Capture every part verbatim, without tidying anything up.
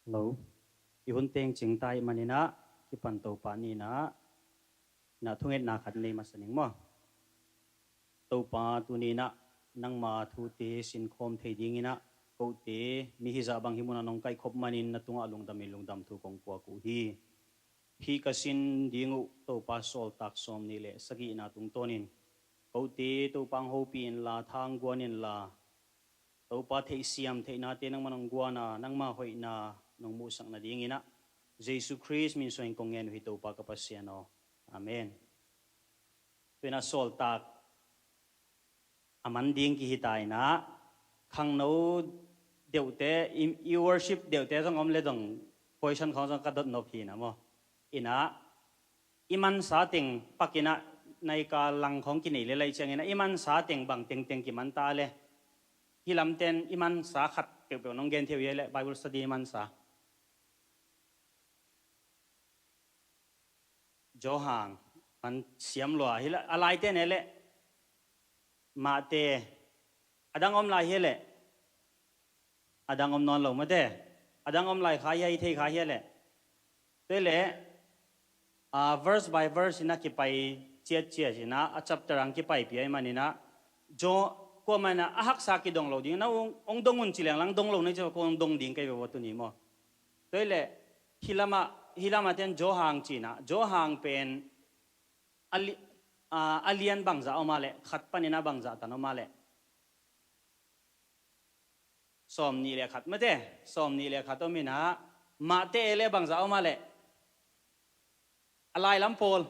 Lo. I hun teng cing ta ih maninah, kipan Topa ninah, inah thungetna khat nei masa ning maw. Topa tuninah, nangma thute sinkhawm thei dinginah, kote, mi hizah bang hi munah nong kaihkhop manin na tungah lungdamin lungdam thu kong puak uh hi. Hih ka sin ding uh Topa sawltak sawm nih le sagihna tungtawnin, kote Topa ang hopih inla, thang guan inla, Topa theihsiam theihnate nangman hong guana, nangma hoihna nong muhsak nadinginah, Jesu Khrist min suangin kong ngen uh hi Topa ka Pasian aw. Amen. Tuinah sawltak a man ding kihi ta inah, khangno deuhte, i, i worship deuhte zong om le zong question khawng zong ka dot nop hi na maw. Inah, i mansa teng pakinah naika lang khawng kinei le laih cianginah, i mansa teng bang tengteng kiman ta le. Hih lamten i mansa khat peuhpeuh nong gen thei uh hi le Bible study i mansa. Johan, man siam lua, hi la, a laite ne le. Mahte, a dang om lai hi le. A dang om nawn lo mate. A dang om lai kha hi a, i thei kha hi le. Tua le, a, verse by verse inah kipai ciatciat inah, a chapter ang kipai pia i maninah. Jo, kuamah inah, a haksa kidong lo ding, na ong, ong dong un ci lenglang dong lo na ci, kong dong ding kei ve ua tuni maw. Tua le, hi lamah, hi lamah ten Johan cinah, Johan pen a li-, a, a lian bangzah om a le, khat paninah bangzah tan om a le. Sawm nih le khat mate, sawm nih le khat om inah, Mahte e le bangzah om a le. A lai lam pawl.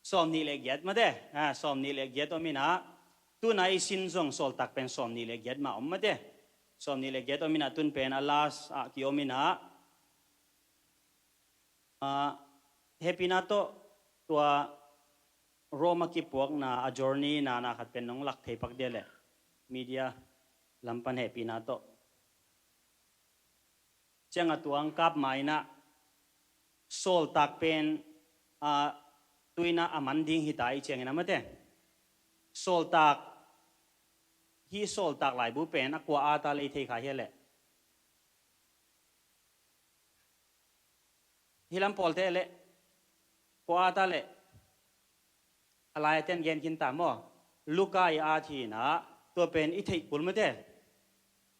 Sawm nih le giat mate, a, sawm nih le giat om inah, tuna i sin zong sawltak pen sawm nih le giat mah om mate. Sawm nih le giat om inah tun pen a last ah ki om inah, a, hehpihna tawh tua Rome a kipuakna a journey na, na khat pen nong lak thei pak dia le. Media lampan hehpihna tawh. Ciang a tuang kap ma inah sawltak pen, a, tuinah a man ding hi ta i ciangin a mate. Sawltak, hi sawltak laibu pen a kua a ta le i thei kha hi le. Hi lam pawlte le, kua a ta le, a lai a ten gen khin ta maw. Luka i at hi inah, tua pen i theih kul mate.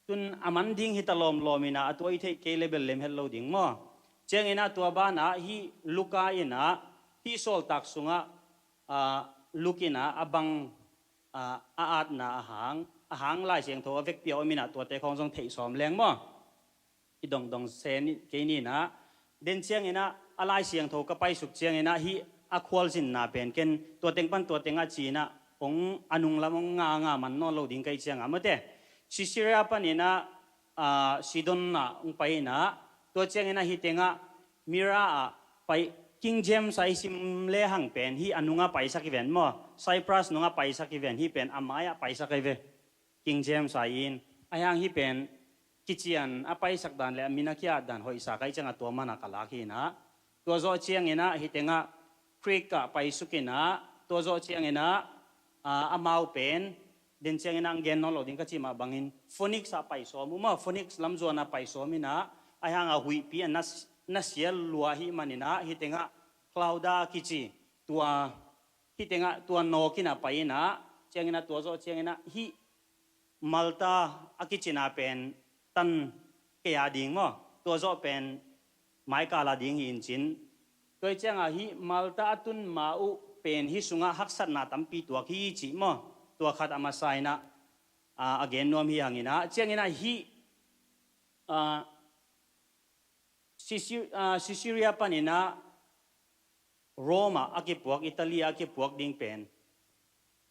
Tun a man ding hi ta lawmlawm inah, a tua i theih kei le bel lem het lo ding maw. Ciang inah tua banah hi Luka inah, hi sawltak sungah, a, Luk inah, a bang, a, a atna a hang, a hang Lai Siangtho a vekpi a om inah tuate khawng zong theih sawm leng maw. I dongdong se ni, kei ninah. Den cianginah, a Lai Siangtho ka paisuk cianginah, hi a khualzinna pen ken, tua teng pan tua tengah cinah, hong a nunglam hong nga nga man nawn lo ding kei ciangah mate. Caesarea paninah, a, Sidon ah hong pai inah, tua cianginah hi tengah, Mira ah pai, King James ah i sim lehang pen, hi a nungah paisak i ven maw. Cyprus nungah paisak i ven, hi pen a mai-ah paisak i ve. King James ah in, a hiang hi pen, kician a paisak dan le a min a kia dan hoihsa kai ciangah tua mana ka lak hinah. Tua zawh cianginah hi tengah Greek ah paisuk inah, tua zawh cianginah, a, amau pen, den cianginah ang gen nawn lo ding ka cih mah bangin Phoenix ah paisawm uh maw, Phoenix lamzuan ah paisawm inah, a hiang a huihpi a na, na sial lua hi maninah, hi tengah Clauda kici, tua, hi tengah tua nawk inah pai inah, cianginah tua zawh cianginah hi Malta a kicina pen tan kei a ding maw? Tua zawh pen maikal a ding hi in cin. Tua hi ciangah hi Malta a tun ma uh pen hi sungah haksatna tampi tuak hi cih maw? Tua khat a masa inah, a, a gen nuam hi hanginah. Cianginah hi, a, Caesar-, a, Caesarea paninah Rome ah a kipuak, Italy ah a kipuak ding pen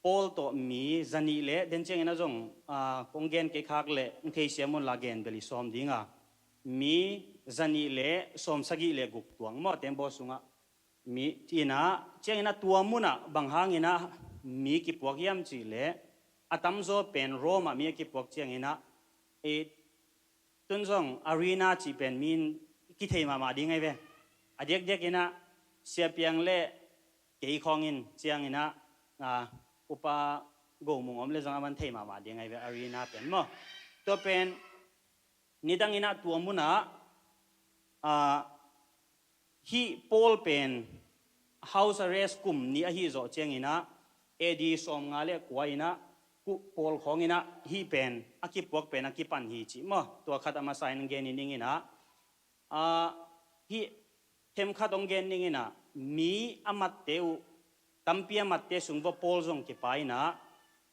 Paul tawh mi zanih le, den cianginah zong, a, kong gen kei khak le, ng theisiam unla gen bel i sawm dinga. Mi zanih le sawm sagih le guk tuang maw, tembaw sungah. Mi, inah, cianginah tua munah, bang hanginah mi kipuak hiam cih le, a tamzaw pen Rome ah mi a kipuak cianginah, i, tun zong arena cih pen min kithei mahmah ding ahi ve. A diakdiak inah, siapiang le kei khawngin cianginah, a, upa gomung om le zong a man thei mahmah ding ahi ve arena pen maw. Tua pen, nidang inah tua munah, ah, hih Paul pen house arrest kum nih ahi zawh cianginah A D sawmnga le kua inah kuh Paul khawnginah hih pen a kipuak pen a kipan hi cih maw? Tua khat a masa in gen in inginah, ah, hih themkhat hong gen ninginah mi a matte uh, tampi a matte sung vua Paul zong kipa inah,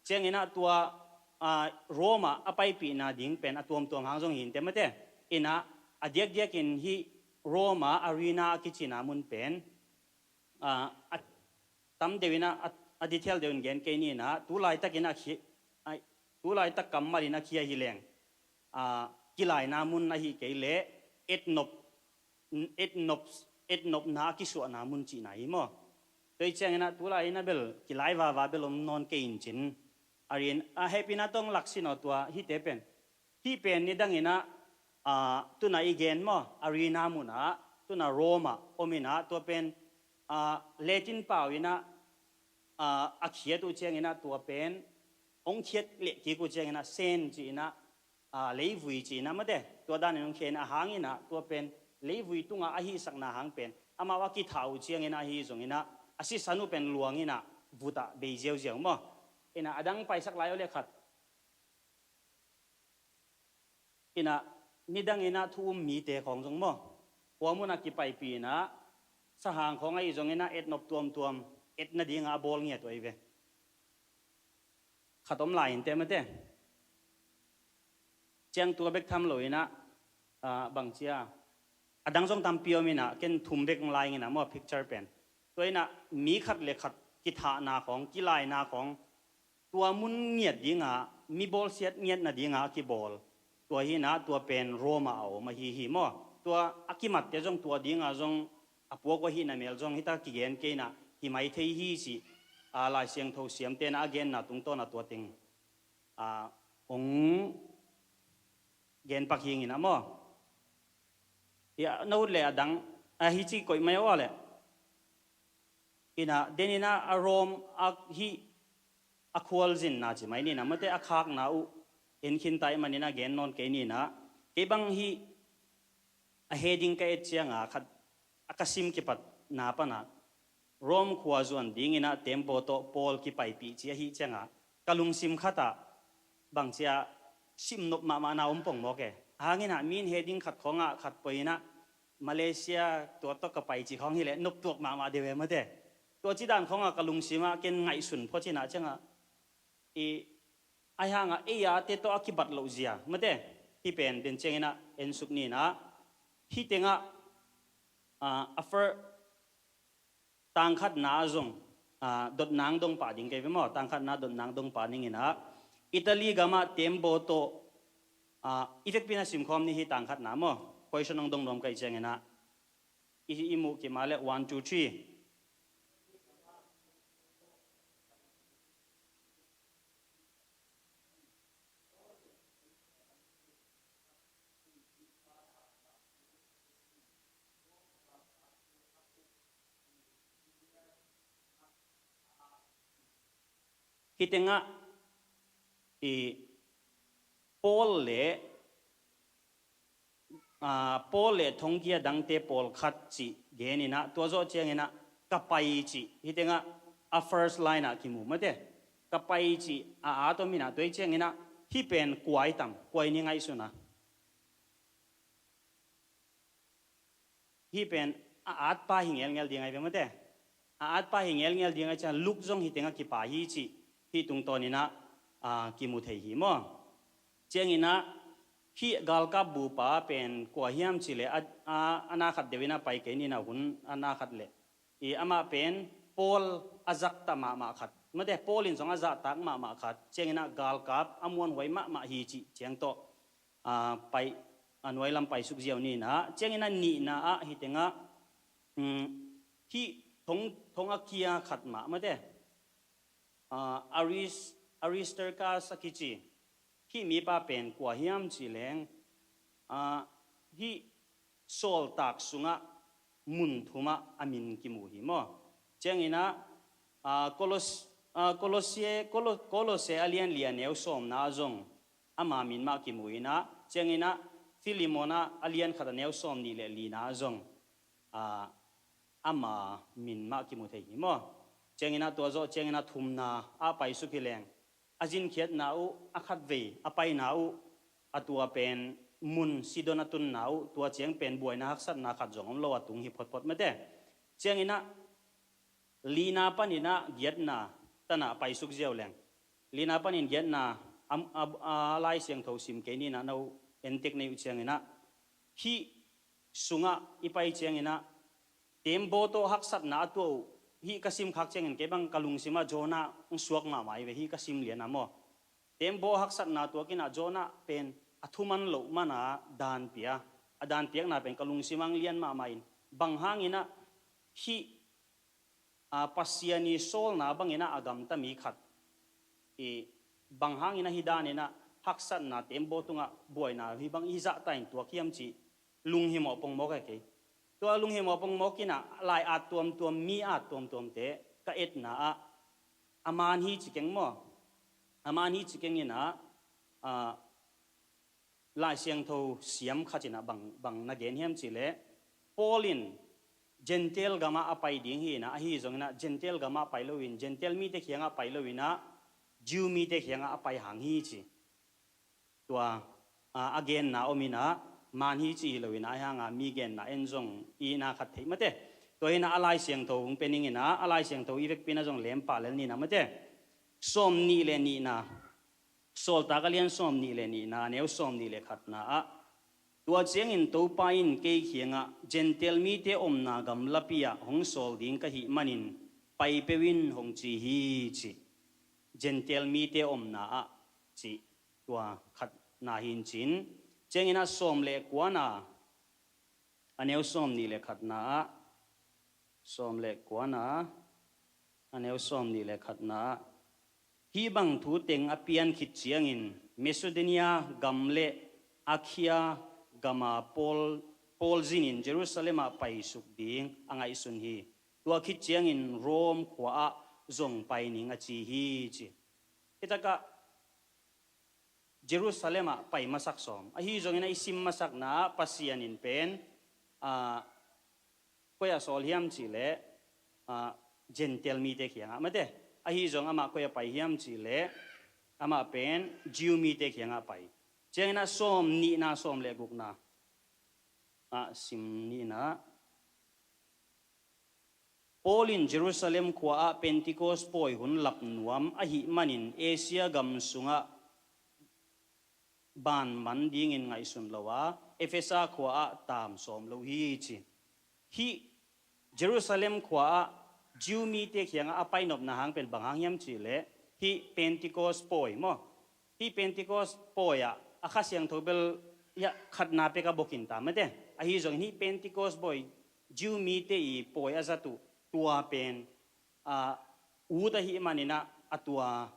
cianginah tua, ah, Rome ah a paipihna ding pen a tuamtuam hang zong hinte mate. Inah a diakdiakin hih Rome ah arena a kicina mun pen, ah, a tam deuh inah a, a detail deuh in gen kei ninah, tu laitakin a khi, a, tu laitak kammal in a khia hi leng, ah, kilaina mun ahi kei leh etnop, etnop, etnopna a kisuahna mun cihna hi maw? Tua hi cianginah tu lai inah bel kilai vava bel om nawn kei in cin. A rin a hehpihna tawh hong laksinaw tua hihte pen. Hih pen nidanginah, ah, tuna i gen maw, arena munah, tuna Rome ah om inah tua pen, ah, Latin pau inah, ah, a khiat uh cianginah tua pen hong khiat leh kik uh cianginah sen ci inah, ah, leivui ci inah mate, tua danin hong khiat inah a hang inah tua pen leivui tungah a hihsakna hang pen amau a kithah uh cianginah ahi zonginah a sisan uh pen luang inah vut ah bei ziauziau maw? Inah a dang paisak lai uh le khat. Inah nidang inah thu um mite khawng zong maw, kua mun ah kipaipih inah sahang khawng ahi zonginah etnop tuamtuam et nadingah a bawl ngiat uh ahi ve. Khat om lai inteh mate. Ciang tua bek tham lo inah, ah, bangcia a dang zong tampi om inah ken thum bek hong lai inginah maw, picture pen. Tua inah mi khat le khat kithahna khawng, kilaina khawng, tua mun ngiat dingah, mi bawlsiat ngiat nadingah a kibawl. Tua hi inah tua pen Rome ah a om ahi hi maw? Tua a kimatte zong tua dingah zong a puak uh ahi namel zong hita kigen kei inah hi mai thei hi cih, ah, Lai Siangtho siamte inah a genna tungtawn ah tua teng, ah, hong gen pak hi inginah maw? Ia, na ut le a dang, a hi ci koih mai aw le. Inah den inah a Rome a hih a khualzinna ci mai ninah mate, a khakna uh en khinta i man inah gen nawn kei ninah. Kei bang hih a heading ka et cianga khat a ka sim kipatna panah Rome khua zuan dinginah tembaw tawh Paul kipaipih ci ahi cianga ka lungsim khatah bangcia simnop mahmahna om pong mawk e. Hanginah min heading khat khawngah khat poi inah Malaysia tua tawh ka pai ci khawng hileh noptuak mahmah deuh e mate. Tua ci dan khawngah ka lungsimah ken ngaihsun phawt inah ciangah i, ai hangah ei a te tawh a kibat loh zia mate. Hih pen den cianginah ensuk ninah hih tengah, ah, a fir tangkhatna a zong, ah, dotnang dong pah ding kei ve maw? Tangkhatna dotnang dong pah ninginah Italy gamah tembaw tawh, ah, i vekpi na simkhawm ni hi tangkhatna maw? Question hong dong nuam ka hih cianginah i, i muh kima le one, two, three. Hih tengah i Paul le, ah, Paul le thongkia dangte pawlkhat cih geninah tua zawh cianginah ka pai cih hih tengah a first line ah kimu mate. Ka pai cih a at om inah tua hi cianginah hih pen kua i tam, kua i ni ngaihsun a. Hih pen a atpa hi ngelngel ding ahi ve mate. A atpa hi ngelngel ding ahi ciang Luke zong hih tengah kipa hi cih hih tungtawninah, ah, kimu thei hi maw? Cianginah hih galkap bupa pen kua hiam cileh a, a, a na khat deuh inah pai kei ninah hun a na khat leh i amah pen Paul a zakta mahmah khat mate. Paul in zong a zahtak mahmah khat cianginah galkap a muanhuai mahmah hi cih ciang tawh, ah, pai, a nuai lam paisuk ziau ninah cianginah nihna ah hih tengah, um, hih thong, thong a kia khat mah mate, ah, Aris, Aristarchus a kici hih mipa pen kua hiam cih leng, ah, hih sawltak sungah mun thumah a min kimu hi maw? Cianginah, ah, Kolos-, ah, Kolosie, Kolo-, Kolose a lian li a neu sawmna ah zong ama min mah kimu inah cianginah Filemon ah a lian khat a neu sawm nih le lina ah zong, ah, ama min mah kimu thei hi maw? Ciangin ah tua zawh ciangin ah thumna ah paisuk hi leng, a zinkhiatna uh, a khatvei a paina uh, a tua pen mun Sidon a tunna uh, tua ciang pen buaina haksatna khat zong om lo a tung hi photphot mate. Ciangin ah lina panin ah giatna tan ah paisuk ziau leng, lina panin giatna a, a, a Lai Siangtho sim kei ni in ah, no entek nei uh ciangin ah, hih sungah i pai ciangin ah, tembaw tawh haksatna a tuah uh, hih ka sim khak ciangin kei bang ka lungsim ah Jonah hong suak mahmah hi ve, hih ka sim lian ah maw. Tembaw haksatna tuak in ah Jonah pen a thuman loh man a dan pia, a dan piakna pen ka lungsim ah hong lian mahmah in, bang hangin ah hih, a, Pasian i sawlna bangin ah a gamta mi khat, i, bang hangin ah hih danin ah haksatna, tembaw tungah buaina hih bang i zahta in tuak hiam cih lunghimawh pongmawk a kei. Tua lunghimawh pongmawk in ah lai at tuamtuam, mi at tuamtuamte ka etna ah a man hi ci keng maw? A man hi ci keng in ah, a, Lai Siangtho siam khat in ah bang, bang na gen hiam cih leh, Paul in Gentile gamah a pai ding hi in ah, ahi zongin ah Gentile gamah pai loin, Gentile mite kiangah pai loin ah, Jew mite kiangah a pai hang hi ci. Tua, a, a genna om in ah, man hi ci hi loin ah, ahi hang a mi genna en zong i na khat theih mate. Tua hi in ah a Lai Siangtho hong pia ning in ah, a Lai Siangtho i vekpi in ah zong lem pah lel ni in ah mate. Sawm nih le nihna, Sawltak a lian sawm nih le nihna, a neu sawm nih le khatna ah, tua ciangin Topa in kei kiangah Gentile mite omna gamlapi ah hong sawl ding ka hih manin pai peuh in hong ci hi ci. Gentile mite omna ah ci, tua khatna hi in cin. Ciangin ah sawm le kuana, a neu sawm nih le khatna ah, sawm le kuana, a neu sawm nih le khatna ah, hih bang thu teng a pian khit ciangin Macedonia gam le Achaia gama Paul, Paul zinin Jerusalem ah paisuk ding a ngaihsun hi. Tua khit ciangin Rome khua ah zong pai ning a ci hi ci. Hitakah Jerusalem ah pai masak sawm. Ahi zongin ah i sim masakna ah Pasian in pen, a, koi ah sawl hiam cih leh, a, Gentile mite kiangah mate. Ahi zong amah koi ah pai hiam cih leh, amah pen Jew mite kiangah pai. Ciangin ah sawm nihna, sawm le gukna ah sim ni in ah, Paul in Jerusalem khua ah Pentecost pawi hun lap nuam ahih manin Asia gam sungah ban man dingin ngaihsun lo a, Efesa khua ah taam sawm lo hi ci. Hih Jerusalem khua ah Jew mite kiangah a painopna hang pen bang hang hiam cih leh, hih Pentecost pawi maw? Hih Pentecost pawi ah a Kha Siangtho bel, ya, khatna pek a bokin ta mate. Ahi zongin hih Pentecost pawi, Jew mite i pawi a zat uh, tua pen, a, ut ahih manin ah a tua,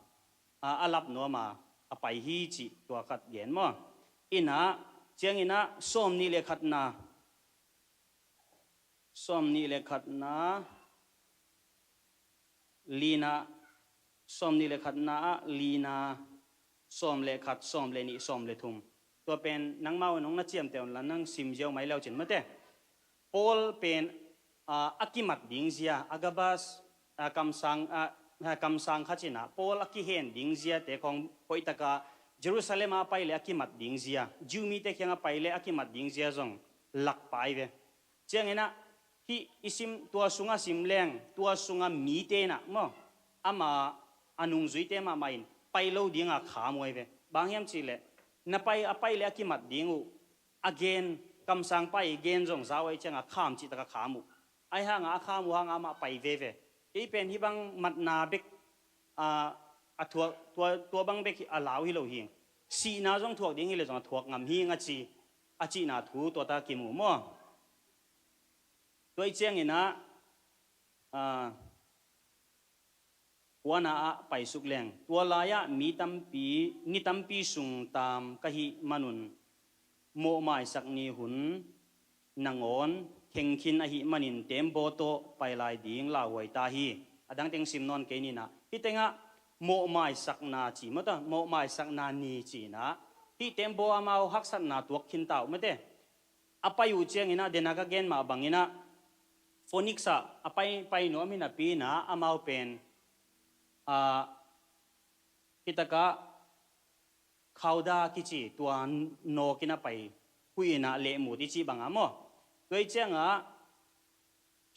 a, a lap nuam a, a pai hi cih tua khat gen maw? In ah, ciangin ah sawm nih le khatna, sawm nih le khatna, lina, sawm nih le khatna ah lina, sawm le khat, sawm le nih, sawm le thum. Tua pen nangmau in hong na ciamteh un la, nang sim ziau mai leu cin mate. Paul pen, a, a kimat ding zia, Agabas, a, kamsang, a, a, kamsang khat in ah Paul a kihen ding ziate khong hoihtaka Jerusalem ah pai le a kimat ding zia, Jew mite kiangah pai le a kimat ding zia zong lak pai ve. Ciangin ah hih i sim, tua sungah sim leng, tua sungah mite in ah maw, ama a nungzuite mahmah in pai lo dinga kham uh ahi ve. Bang hiam cih leh, na pai, a pai le a kimat ding uh, a gen, kamsang pai gen zong za uh ahih ciangah kham cihtak a kham uh. Ahi hangah a kham uh hangah amah pai veve. Kei pen hih bang matna bek, a, a thuak, tua, tua bang bek hi a lau hi lo hi. Sihna zong thuak ding hi leh zong a thuak ngam hi ing a ci, a cihna thu tua ta kimu maw? Tua ih ciangin ah, a, kuana ah paisuk leng, tua lai-ah mi tampi, ni tampi sung taam ka hih manun, mawhmaisak ni hun nangawn khengkhin ahih manin tembaw tawh pai lai ding lauhuai ta hi. A dang teng sim nawn kei ni in ah, hih tengah mawhmaisakna ci maw ta, mawhmaisakna ni ci in ah, Hih tembaw amau haksatna tuak khinta uh mate. A pai uh ciangin ah, dena ka gen mah bangin ah, Phoenix ah a pai, pai nuam hi napi-in ah amau pen, ah, hitakah Kauda kici tua nawkin a pai, huih in ah lehmut i cih bangah maw. Tua hi ciangah,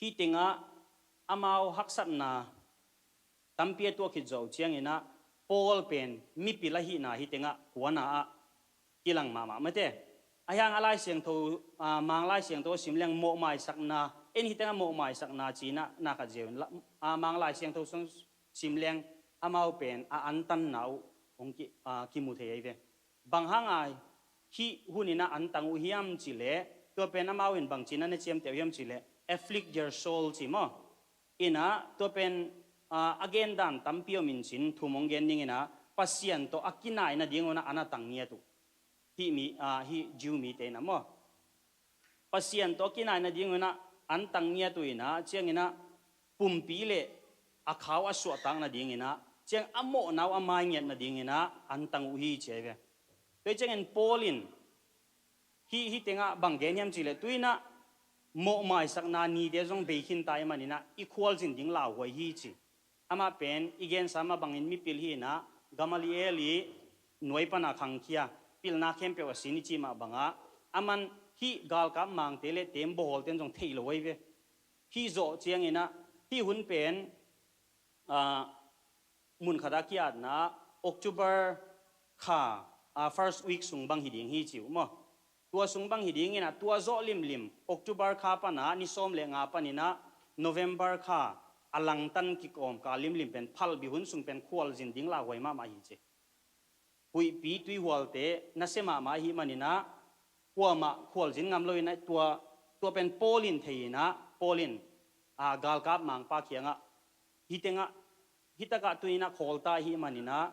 hih tengah amau haksatna tampi a tuah khit zawh uh ciangin ah, Paul pen mipil ahihna hih tengah kuana ah kilang mahmah mate. Ahi hang a Lai Siangtho, ah, Mang Lai Siangtho a sim leng mawhmaisakna, en hih tengah mawhmaisakna ci-in ah na khat ziau in la, ah, Mang Lai Siangtho sung sim leng amau pen a antanna uh hong ki, ah, kimu thei ahi ve. Bang hanga hih hunin ah antang uh hiam cih leh, tua pen amau in bangci-in a na ciamteh uh hiam cih leh, afflict their soul ci maw. In ah tua pen, ah, a gendan tampi om in cin, thum hong gen ning in ah, Pasian tawh a kinai nading un ah an a tang ngiat uh. Hih mi, ah, hih Jew mite in ah maw. Pasian tawh a kinai nading un ah an tang ngiat uh in ah, ciangin ah pumpi le a khau a suahtak nadingin ah, ciang a mawhna uh a maingiat nadingin ah an tang uh hi ci ahi ve. Tua hi ciangin Paul in hih, hih tengah bang gen hiam cih leh, tu-in ah mawhmaisakna nite zong bei khinta ahih manin ah i khualzin ding lauhuai hi ci. Amah pen i gensa mah bangin mipil hi-in ah, Gamaliel i nuai pana khangkhia, pilna khempeuh a sin i cih mah bangah, aman hih galkap mangte le tembaw hawlte in zong thei lo ahi ve. Hih zawh ciangin ah, hih hun pen, ah, mun khat a ki-atna, October kha, ah, first week sung bang hi ding hi ci uh maw. Tua sung bang hi dingin ah, tua zawh limlim, October kha pana ni sawm le nga panin ah November kha a langtan kikawm kal limlim pen phalbi hun sung pen khualzin ding lauhuai mahmah hi ci. Huihpi tuihualte nasia mahmah ahih manin ah, kuamah khualzin ngam lo-in ah, tua, tua pen Paul in thei-in ah, Paul in, ah, galkap mangpa kiangah, hih tengah, hih takah tu-in ah khawlta ahih manin ah,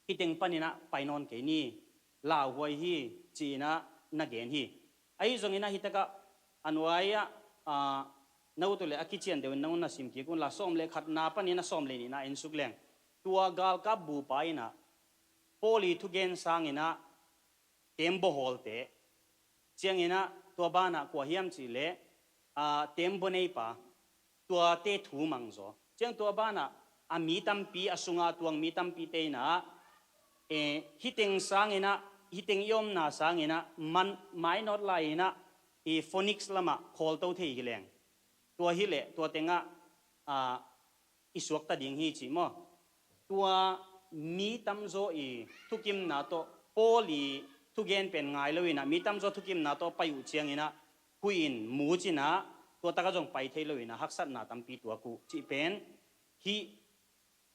hih teng panin ah pai nawn kei ni, lauhuai hi, ci-in ah na gen hi. Ahi zongin ah hih takah a nuai-ah, ah, na ut uh leh a kician deuhin na un na sim kik un la, sawm le khatna panin ah sawm le nihna en suk leng, tua galkap bupa in ah Paul i thugen sangin ah tembaw hawlte, ciangin ah tua banah kua hiam cih leh, ah, tembaw neipa, tuate thu mangzaw. Ciang tua banah a mi tampi, a sunga tuang mi tampite in ah, eh, hih teng sangin ah, hih teng i omna sangin ah, man, mainawt lai-in ah, i Phoenix lamah khawlto thei hi leng, tua hi leh tua tengah, ah, i suakta ding hi ci maw. Tua mi tamzaw i thukimna tawh, Paul i thugen pen ngai lo-in ah, mi tamzaw thukimna tawh pai uh ciangin ah, huih in mucin ah, tua takah zong pai thei lo-in ah, haksatna tampi tuak uh cih pen, hih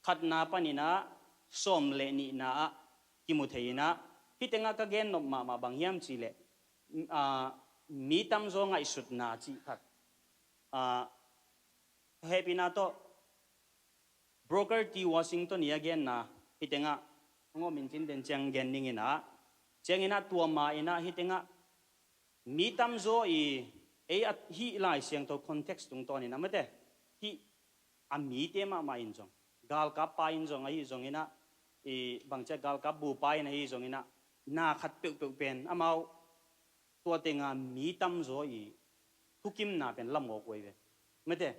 khatna panin ah sawm le nihna ah kimu thei-in ah, hih tengah ka gen nop mahmah bang hiam cih leh, ah, mi tamzaw ngaihsutna cih khat. Ah, hehpihna tawh, Booker T Washington i a genna, hih tengah hong om in cin, den ciang gen ning in ah, ciangin ah tua ma in ah hih tengah mi tamzaw i, ei a, hih Lai Siangtho context tungtawnin ah mate, hih a mite mahmah in zong, galkappa in zong ahi zongin ah, i bangci-a galkap bupa in ahi zongin ah, na khat peuhpeuh pen amau tua tenga mi tamzaw i thukimna pen lamawk uh ahi ve. Mate,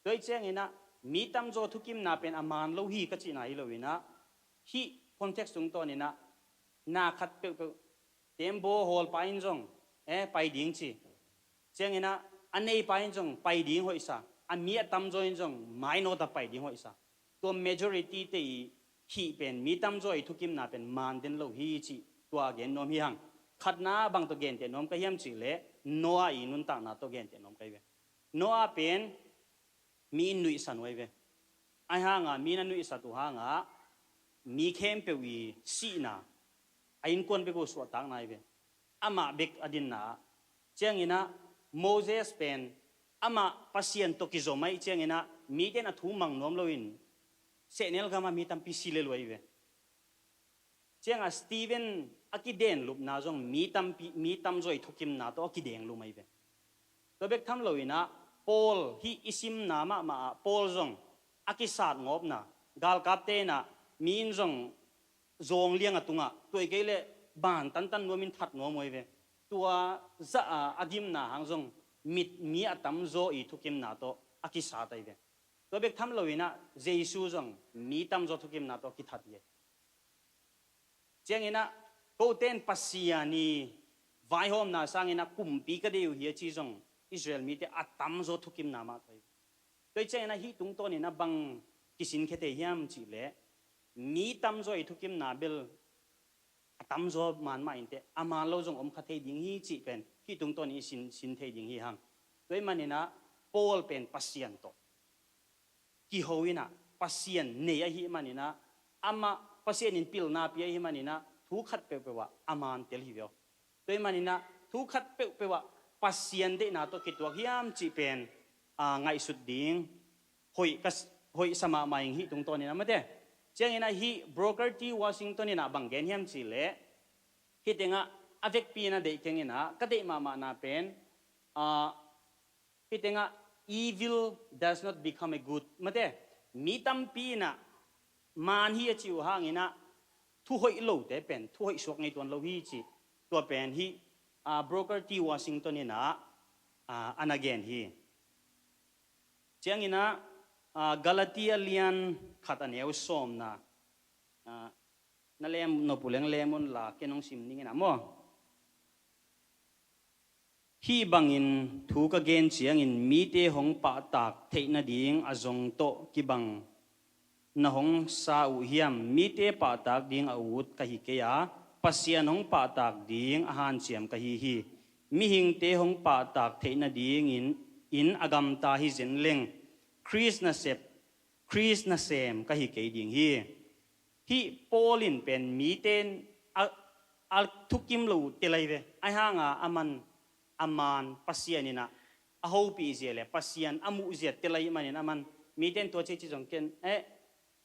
tua hi ciangin ah mi tamzaw thukimna pen a man lo hi ka cihna hi lo-in ah, hih context tungtawnin ah na khat peuhpeuh, tembaw hawlpa in zong, eh, pai ding ci. Ciangin ah a neipa in zong pai ding hoihsa, a mi a tamzaw in zong mainawt a pai ding hoihsa. Tua majority te i hih pen, mi tamzaw i thukimna pen man den lo hi cih tua gen nuam hi hang. Khatna bang tawh genteh nuam ka hiam cih leh, Noah i nuntakna tawh genteh nuam ka hi ve. Noah pen mi in nuihsan uh ahi ve. Ahi hanga mi na nuihsat uh hanga mi khempeuh i sihna, a innkuan bek uh suahtakna ahi ve. Amah bek a dinna ah. Ciangin ah Moses pen amah Pasian tawh kizom ahih ciangin ah mite in a thu mang nuam loin sehnel gamah mi tampi si lel uh ahi ve. Ciangah Stephen a kidenlupna zong mi tampi, mi tamzaw i thukimna tawh a kidenglum ahi ve. Tua bek tham loin ah Paul, hih i simna mahmah ah Paul zong a kisat ngawpna, galkapte in ah mi in zong zawng liang a tungah, tua hi kei leh ban tantan nuamin that nuam uh ahi ve. Tua zah a, a dimna hang zong mit mi a tamzaw i thukimna tawh a kisat ahi ve. Tua bek tham loinah Jesu zong mi tamzaw thukimna tawh kithat hi. Cianginah kote in Pasian i vaihawmna sanginah kumpi ka deih uh hi a ci zong Israel mite a tamzaw thukimna mah tawh hi. Tua hi cianginah hih tungtawninah bang kisinkhia thei hiam cihleh mi tamzaw i thukimna bel a tamzaw man mah inteh a man lo zong om kha thei ding hi cih pen hih tungtawnin i sin, sin thei ding hi hang. Tua hi maninah Paul pen Pasian tawh kiho inah Pasian nei ahi maninah amah Pasian in pilna pia ahi maninah thu khat peuhpeuh ah a man tel hi veo. Tua hi maninah thu khat peuhpeuh ah Pasian deihna tawh kituak hiam cih pen a ngaihsut ding hoih ka hoih sa mahmah ing hih tungtawninah mate. Cianginah hih Booker T Washington inah bang gen hiam cihleh hih tengah a vekpi inah deih kenginah ka deih mahmahna pen a hih tengah evil does not become a good mate. Mi tampi inah man hi a ci uh hanginah thu hoih lote pen thu hoih suak ngei tuan lo hi ci. Tua pen hih a Booker T Washington inah a, a na gen hi. Cianginah a, Galatia lian khat a neu sawmna a, na lem nop uh leng lem un la ken hong sim ninginah maw? Hih bangin thu ka gen ciangin mite hong pahtak theih nading a zong tawh kibang na hong sa uh hiam? Mite pahtak ding a ut ka hi kei a, Pasian hong pahtak ding a hanciam ka hi hi. Mihingte hong pahtak theih nadingin in a gamta hi zen leng Khrist nasep, Khrist nasem ka hi kei ding hi. Hih Paul in pen mite in a, a thukim lo uh tel ahi ve. Ahi hanga aman a man Pasian inah a hopih zia le Pasian a muh zia tel ahi manin aman mite in tua cici zong ken eh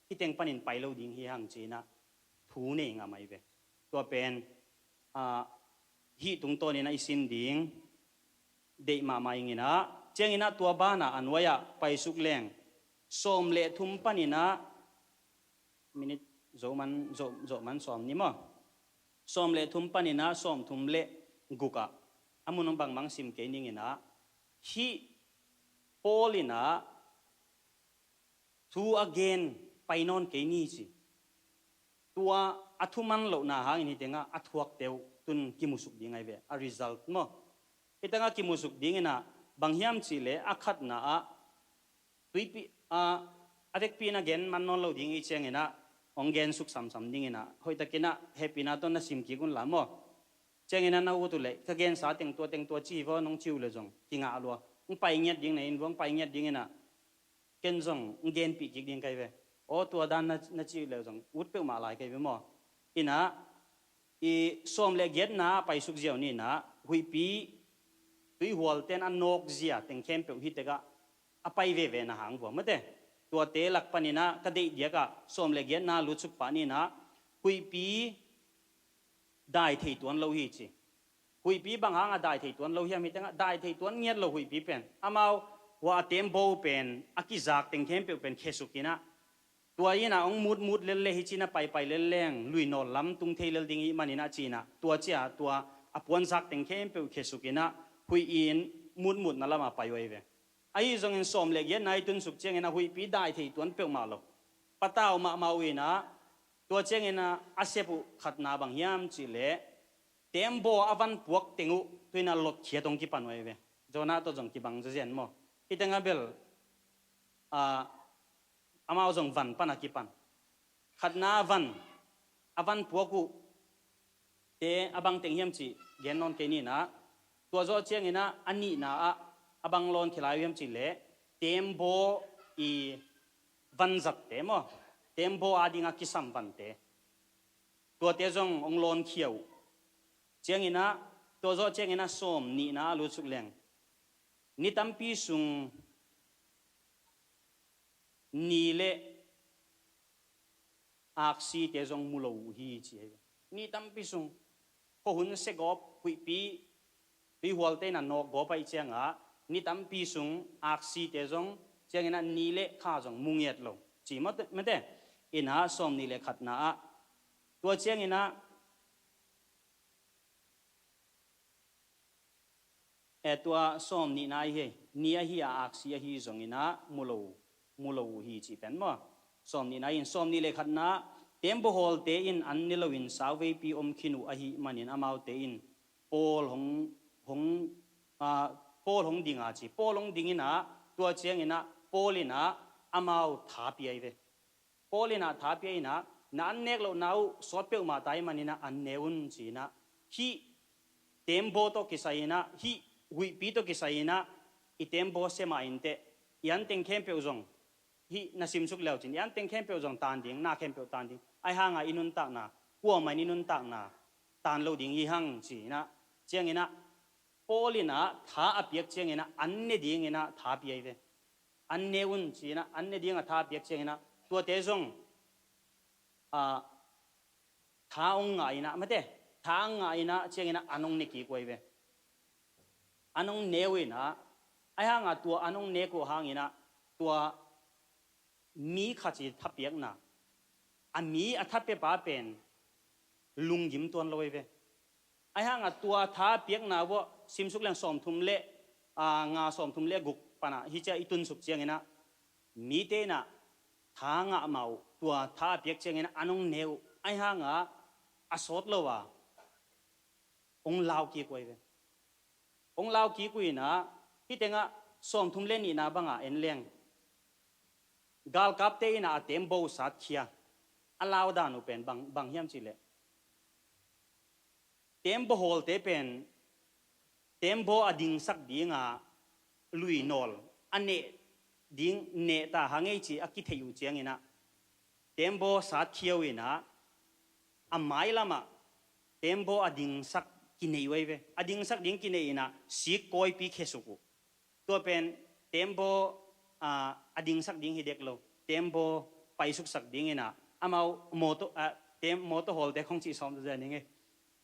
hih teng panin pai lo ding hi hang ci inah thu nei ngam ahi ve. Tua pen a, hih tungtawninah i sin ding deih mahmah inginah cianginah tua banah a nuai-ah paisuk leng sawm le thum paninah minit zoh man, zoh, zoh man sawm ni maw? Sawm le thum paninah sawm thum le gukah a mun bangmang sim kei ninginah hih Paul inah thu a gen pai nawn kei ni ci. Tua a thuman lohna hangin hih tengah a thuakte uh tun kimusuk ding ahi ve a result maw? Hih tengah kimusuk dinginah bang hiam cihleh a khatna ah tuipi a, a vekpi inah gen man nawn lo ding i cianginah hong gen suk samsam dinginah hoihtakinah hehpihna tawh na sim kik unla maw? Cianginah na ut uh leh ka gensa teng tua teng tua ci hi vaw nong ci uh leh zong kingah lua hong pai ngiat ding na in vua hong pai ngiat dinginah ken zong hong genpih kik ding kai ve. Aw tua dan na, na ci uh leh zong ut peuhmah lai kai ve maw? Inah i sawm le giatna a paisuk ziau ninah huihpi tuihualten a nawk zia teng khempeuh hih tekah a pai veve na hang vua mate. Tuate lak paninah ka deih diakah sawm le giatna lutsuk pah ninah huihpi dai thei tuan lo hi ci. Huihpi bang hanga dai thei tuan lo hiam hih tengah dai thei tuan ngiat lo huihpi pen amau hua a tembaw pen a kizak teng khempeuh pen khesuk inah tua inah hong mutmut lel le hi cinah paipai lel leng lui nawl lam tung thei lel ding ih maninah cinah tua cia tua a puanzak teng khempeuh khesuk inah huih in mutmutna lamah pai uh ahi ve. Ahi zongin sawm le giatna i tunsuk cianginah huihpi dai thei tuan peuhmah lo patau mahmah uh inah tua cianginah a sep uh khatna bang hiam cihleh tembaw a van puak teng uh tuinah lotkhiat hong kipan uh ahi ve. Jonah tawh zong kibang zazian maw? Hih tengah bel a amau zong van pan a kipan. Khatna a van a van puak uh te a bang teng hiam cih gen nawn kei ninah tua zawh cianginah a nihna ah a bang lawn khia lai uh hiam cihleh tembaw i van zatte maw? Tembaw adinga kisam vante tuate zong hong lawnkhia uh. Cianginah tua zawh cianginah sawm nihna a lutsuk leng ni tampi sung ni le aksite zong mu lo uh hi ci hi. Ni tampi sung khuahun se gawp huihpi tuihualte inah nawk gawp ahi ciangah ni tampi sung aksite zong cianginah ni le kha zong mu ngiat lo ci mate. Inah sawm nih le khatna ah tua cianginah E, tua sawm nihna ahi, ni ahi a aksi ahi zongin ah mu lo, mu lo uh hi cih pen maw. Sawm nihna in, sawm nih le khatna, tembaw hawlte in an ne loin sauveipi om khin uh ahih manin amaute in Paul hong, hong, ah, Paul hong ding a ci. Paul hong dingin ah, tua ciangin ah Paul in ah amau tha pia hi ve. Paul in ah tha pia in ah, na an nek lohna uh sawt peuhmah ta ahih manin ah an ne un ci in ah, hih tembaw tawh kisai in ah, hih huihpi tawh kisai in ah, i tembaw se mah inteh, i anteng khempeuh zong, hih na simsuk leucin, i anteng khempeuh zong tan ding, na khempeuh tan ding. Ahi hanga i nuntakna, kuamah in i nuntakna tan lo ding hi hang ci in ah, ciangin ah, Paul in ah tha a piak ciangin ah an ne dingin ah tha pia hi ve. An ne un ci in ah, an ne dinga tha a piak ciangin ah, tuate zong, ah, tha hong ngah in ah, mate, tha hong ngah in ah ciangin ah an hong ne kik uh hi ve. An hong ne uh in ah, ahi hanga tua an hong nek uh hangin ah, tua mi khat i thapiakna, a mi a thapiapa pen lunggim tuan lo hi ve. Ahi hanga tua tha piakna uah simsuk leng sawmthum le, ah, nga, sawmthum le guk panah hih ciah i tunsuk ciangin ah, mite in ah tha ngah mah uh, tua tha a piak ciangin ah an hong ne uh. Ahi hanga a sawt lo a hong lau kik uh hi ve. Hong lau kik uh in ah, hih tengah sawmthum le nihna banga en leng, galkapte in ah a tembaw satkhia, a lau dan uh pen bang, bang hiam cih leh, tembaw hawlte pen tembaw a dingsak dinga lui nawl a neh ding, neh ta hang ei cih a kitheih uh ciangin ah, tembaw satkhia uh in ah, a mailamah tembaw a dingsak kinei uh hi ve. A dingsak ding kinei in ah sik kawipi khesuk uh. Tua pen tembaw, ah, a dingsak ding hi dek lo, tembaw paisuksak dingin ah, amau mawtaw, ah, tem-, mawtaw hawlte khong cih sawm zaw ning e.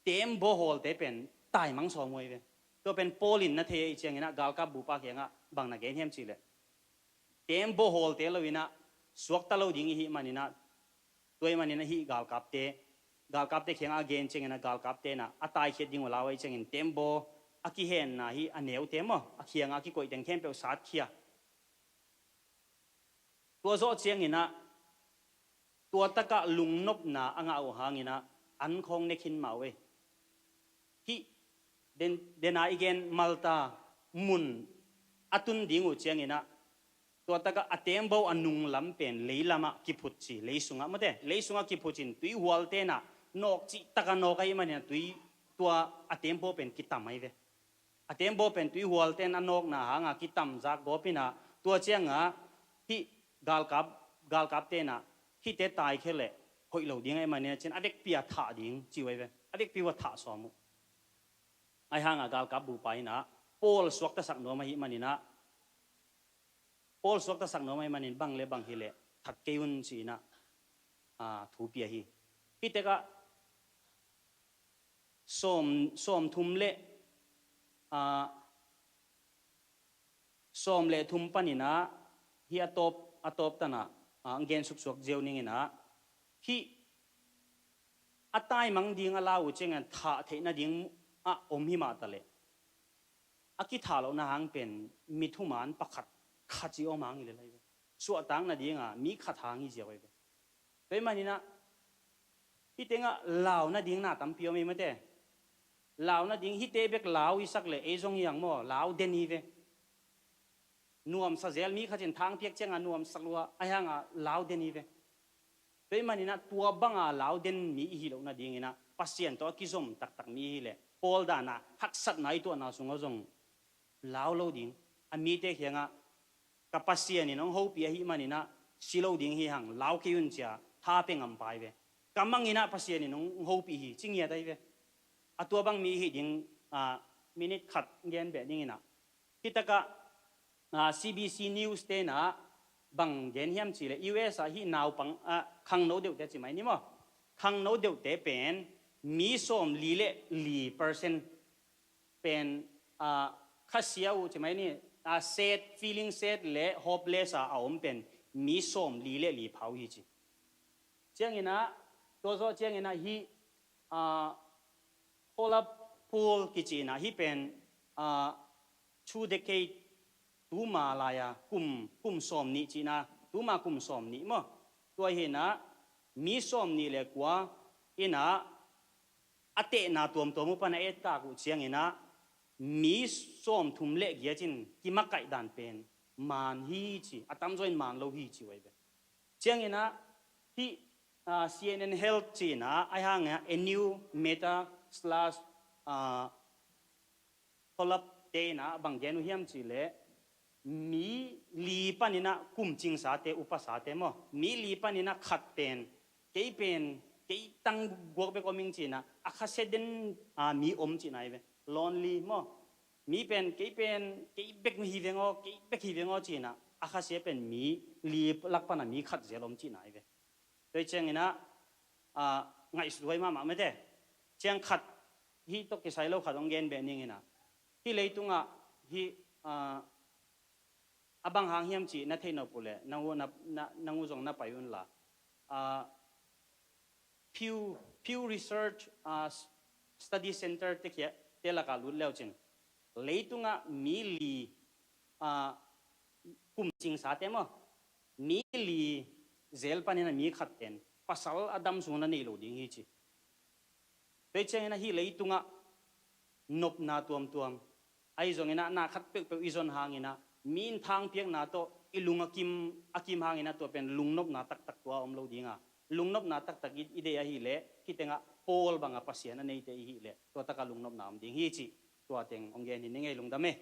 Tembaw hawlte pen taimang sawm uh hi ve. Tua pen Paul in na thei ahih ciangin ah, galkap bupa kiangah bang na gen hiam cih leh, tembaw hawlte lo in ah suakta lo ding i hih manin ah, tua ahih manin ah hih galkapte, galkapte kiangah a gen ciangin ah, galkapte in ah a taikhiat ding uh lau ahih ciangin tembaw a kihenna hih a neute maw, a kiangah a kikoih teng khempeuh satkhia. Tua zawh ciangin ah, tua takah lungnopna a ngah uh hangin ah an khawng ne khin mah uh e. Hih den, dena i gen Malta mun a tun ding uh ciangin ah, tua takah a tembaw a nunglam pen leilamah kiphut ci, lei sungah, mate, lei sungah kiphut in tuihualte in ah nawk cih takah nawk ahih manin ah tui, tua a tembaw pen kitam ahi ve. A tembaw pen tuihualte in a nawkna hanga kitam zak gawp in ah, tua ciangah hih galkap, galkapte in ah hihte taikhia leh hoih lo ding ahih manin ah ci-in a vekpi a thah ding ci uh ahi ve. A vekpi uh a thah sawm uh. Ahi hanga galkap bupa in ah Paul suaktasak nuam ahih manin ah, Paul suaktasak nuam ahih manin bang le bang hileh that kei un ci-in ah, ah, thu pia hi. Hih tekah sawm, sawmthum le, ah, sawm le thum panin ah, hih a tawp, a tawp tanah, ah, gen suksuak ziau ning in ah, hih a taimang ding a lau uh ciangin thah theih nading ah om hi mah taleh, a kithah lohna hang pen mi thuman pakhat khat ci om hang hi lel ahi ve. Suahtak nadinga mi khat hang hi ziau ahi ve. Tua ahih manin ah, hih tengah lau nading na tampi om hi mate. Lau nading, hihte bek lau i sak leh ei zong hi hang maw, lau den hi ve. Nuamsa zel, mi khat in thang piak ciangah nuamsa lua, ahi hanga lau den hi ve. Tua ahih manin ah tua banga lau den mi i hih loh nadingin ah, Pasian tawh a kizom taktak mi i hih leh, Paul dana haksatna i tuahna sungah zong lau lo ding. A mite kiangah, ka Pasian in hong hopih ahih manin ah si lo ding hi hang, lau kei un ci-a tha pia ngam pai ve. Ka mang in ah Pasian in hong, hong hopih hi ci ngiat ahi ve. A tua bang mi i hih ding, ah, minute khat gen beh dingin ah, hih takah, ah, C B C News te in ah bang gen hiam cih leh, U S ah hih naupang, ah, khangno deuhte ci mai ni maw. Khangno deuhte pen mi sawmli le li percent pen, ah, khasia uh ci mai ni, ah, sad, feeling sad le hopeless a, a om pen mi sawmli le li pha uh hi ci. Ciangin ah, tua zawh ciangin ah hih, ah, Hola Pool kici in ah, hih pen, ah, two decade, tuma lai-a kum, kum sawm nih cihna, tuma kum sawm nih maw. Tua hi inah mi sawm nih le kua inah a tehna tuamtuam uh pan a etkak uh ciang inah mi sawm thum le giat in kimakaih dan pen maan hi ci, a tamzaw in maan lo hi ci uh ahi ve. Ciang inah hih, ah, C N N Health ci inah ahi hang inah a new meta slash, ah, collab te inah bang gen uh hiam cih leh mi li pan inah kum cingsate, upasate maw, mi li pan inah khat pen, kei pen, kei tang guak bek om ing ci inah a khasia den, ah, mi om cihna ahi ve. Lonely maw. Mi pen, kei pen, kei bek hi veng aw, kei bek hi veng aw ci inah a khasia pen mi li lak pan a mi khat zel om cihna ahi ve. Tua hi ciang inah, ah, ngaihsut huai mahmah mate. Ciang khat, hih tawh kisai lo khat hong gen beh ning inah. Hih leitungah, hih, ah, a bang hang hiam cih na theih nop uh leh, nang uh, na, na, nang uh zong na pai un la. Ah, Pew, Pew Research, ah, Study Center te kia, te lakah lut leu cin. Leitungah mi li, ah, kum cingsate maw, mi li zel pan inah mi khat pen pasal a dam sung na nei lo ding hi ci. Tua hi ciang inah hih leitungah nopna tuamtuam, ahi zong inah na khat peuhpeuh i zon hang inah mi in thang piakna tawh i lung a kim, a kim hang inah tua pen lungnopna taktak tua om lo ding a, lungnopna taktak i, i deih ahih leh khiteng ah Paul bang a Pasian a neite i hih leh tua tak a lungnopna om ding hi cih tua teng hong gen hi ning ei. Lungdam e.